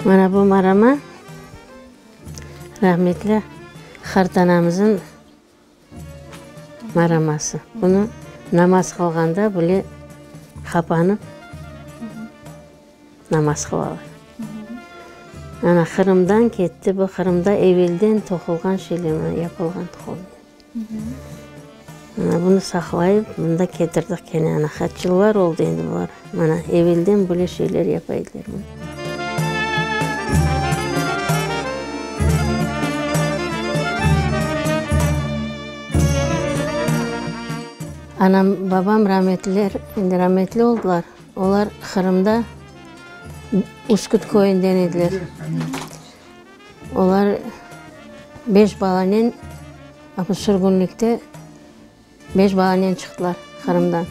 Mana bu marama rahmetli qartanamıznıñ maraması. Bunı namaz qılğanda bile qapanıp namaz qılalar. Ana Qırımdan ketti, bu Qırımda evelden toqulğan şeyler, mana yapılğan qolnen. Mana bunı saqlayıp, mında ketirdik kene, ana qaç yıllar oldı endi bular. Mana evelden böyle şeyler yapa ediler. Anam, babam rametliler, endi rametli oldılar. Olar Qırımda Üsküt köyünden ediler. Olar beş balanen sürgünlikte beş balanen çıqtılar Qırımdan.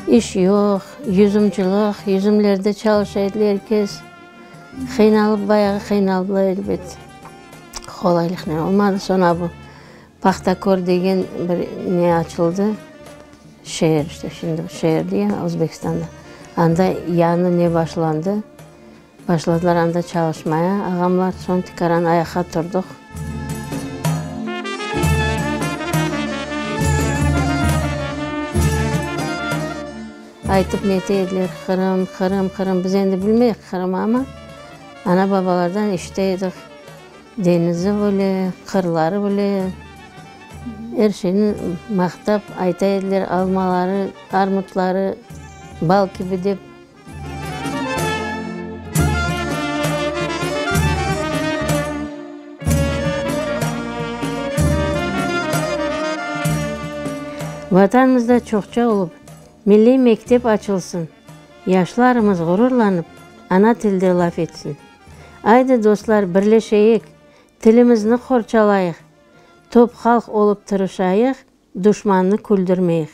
İş yoq, yüzümcılıq, yüzümlerde çalışa ediler er kes. Qıynalıp, bayağı qıynaldılar elbet. Qolaylıqnen olmadı. Soñra bu Pahtakor degen bir ne açıldı, şeer, işte şimdi şeer dey, Özbekistanda. Anda yañı ne başlandı, başladılar anda çalışmaya ağamlar, soñ tikaran ayaqqa turdıq. Aytıp nete ediler, Qırım, Qırım, Qırım. Biz endi bilmeyik Qırım, amma ana-babalardan eşite edik. Denizi bile, qırları bile, er şeyni maqtap ayta ediler, almaları, armutları bal kibi dep. Vatanımızda çoqça olıp, milliy mektep açılsın, yaşlarımız ğururlanıp ana tilde laf etsin. Aydı, dostlar, birleşeyik, tilimizni qorçalayıq, top halq olıp tırışayıq, duşmannı küldürmeyik.